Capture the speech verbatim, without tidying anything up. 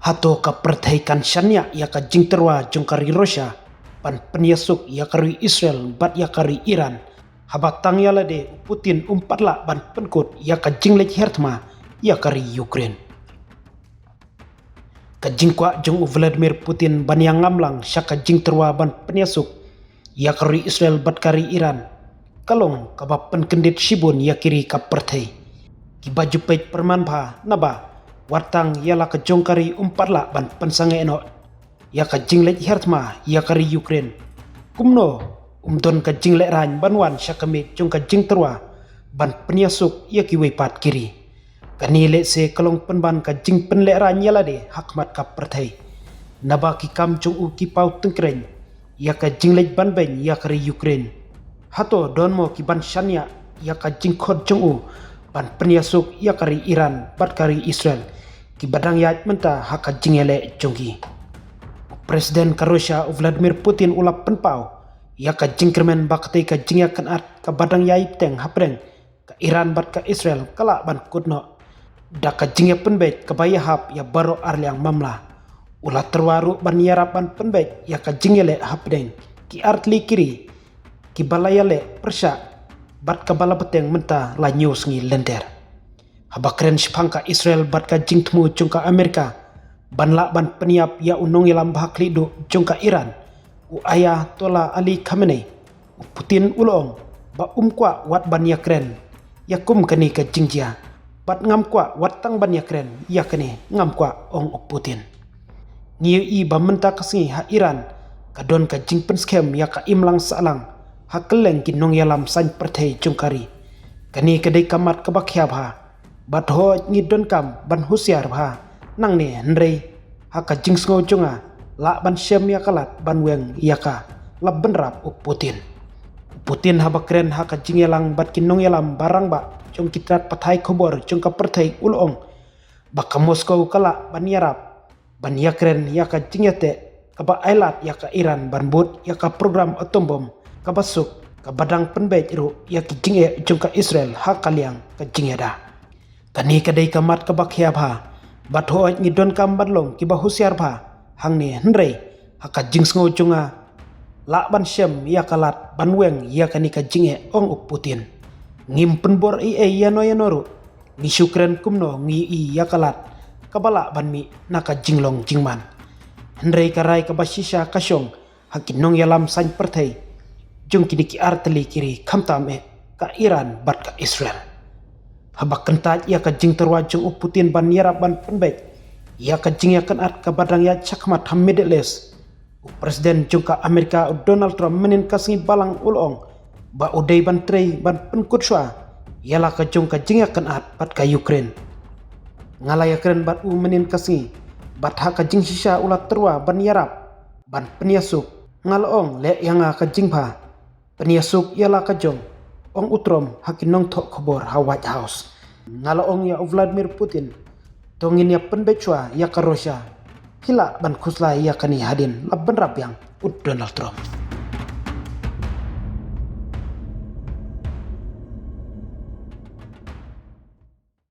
Hato ka pyrthei kan shaniah ïa ka jingtyrwa jong ka ri Russia ban pynïasuk ïa ka ri Israel bad ïa ka ri Iran, haba tang ïa lade u Putin um pat lah ban pynkut ïa ka jingleit hiar thma ïa ka ri Ukraine? Ka jingkwah jong u Vladimir Putin ban ïa ngam lang sha ka jingtyrwa ban pynïasuk ïa ka ri Israel bad ka ri Iran ka long kaba pynkyndit shibun ïa ki ri ka pyrthei. Kiba ju peit pyrman bha naba wat tang ïa la ka jong ka ri um pat lah ban pynsangeh noh ïa ka jingleit hiar thma ïa ka ri Ukraine, kumno um don ka jinglehraiñ ban wan sha ka miej jong ka jingtyrwa ban pynïasuk ïa kiwei pat ki ri? Kane lehse ka long pynban ka jingpynlehraiñ ïa lade ha khmat ka pyrthei, naba ki kam jong u ki paw tyngkreiñ ïa ka jingleit ban beiñ ïa ka ri Ukraine. Hato don mo ki ban shaniah ïa ka jingkhot jong u ban pynïasuk ïa ka ri Iran bad ka ri Israel, kiba dang ïaid mynta ha ka jingïaleh jong ki? U President ka Russia u Vladimir Putin u la pynpaw ïa ka jingkyrmen ba katei ka jingïakynad kaba dang ïai bteng hapdeng ka Iran bad ka Israel ka lah ban kut noh da ka jingïapynbeit kaba ïahap ïa baroh arliang mamla. U la tyrwa ruh ban ïarap ban pynbeit ïa ka jingïaleh hapdeng ki artylli ki ri kiba la ïaleh pyrshah bad kaba la bteng mynta la hynñiew sngi lynter. Haba kren shaphang ka Israel bad ka jingthmu jong ka Amerika ban lah ban pynïap ïa u nongïalam ba khlieh duh jong ka Iran, u Ayatollah Ali Khamenei, u Putin u la ong ba um kwah wat ban ïakren ïa kum kane ka jingjia, bad ngam kwah wat tang ban ïakren ïa kane, ngam kwah, ong u Putin. Ngi ïohi ba mynta ka sngi ha Iran ka don ka jingpynskhem ïa ka imlang sahlang ha kylleng ki nongïalam saiñ pyrthei jong ka ri. Kane ka dei ka mat kaba khia bha, bad hooid ngi donkam ban husiar bha nangne, hynrei ha ka jingsngew jong nga, lah ban shem ïa ka lad ban weng ïa ka, la bynrap u Putin. U Putin haba kren ha ka jingïalang bad ki nongïalam ba rangbah jong ki tnat pathai khubor jong ka pyrthei u la ong ba ka Moscow ka lah ban ïarap ban ïakren ïa ka jingïateh kaba ailad ïa ka Iran ban bud ïa ka program atom bom kaba suk, kaba dang pynbeit ruh ïa ki jingeh jong ka Israel ha ka liang ka jingïada. Kane ka dei ka mat kaba khia bha, bad hooid ngi donkam ban long kiba husiar bha hangne, hynrei ha ka jingsngew jong nga, lah ban shem ïa ka lad ban weng ïa kane ka jingeh, ong u Putin. Ngim pynbor ei ei ïano ïano ruh, ngi shu kren kumno ngi ïohi ïa ka lad kaba lah ban mih na ka jinglong jingman. Hynrei ka rai kaba shisha ka shong ha ki nongïalam saiñ pyrthei jong kine ki artylli ki ri, khamtam eh ka Iran bad ka Israel. Haba kyntait ïa ka jingtyrwa jong u Putin ban ïarap ban pynbeit ïa ka jingïakynad kaba dang ïaid shakhmat ha Middle East, u President jong ka Amerika u Donald Trump mynhynnin ka sngi balang u la ong ba u dei ban trei ban pynkut shuwa ïa la ka jong ka jingïakynad bad ka Ukraine. Nga la ïakren bad u mynhynnin ka sngi, bad ha ka jingshisha u la tyrwa ban ïarap ban pynïasuk. Nga la ong leh ïa nga ka jingbha, pynïasuk ïa la ka jong, ong u Trump ha ki nongthoh khubor ha White House. Nga la ong ïa u Vladimir Putin, to ngin ïa pynbeit shuwa ïa ka Russia, phi lah ban khuslai ïa kane hadien, la bynrap biang u Donald Trump.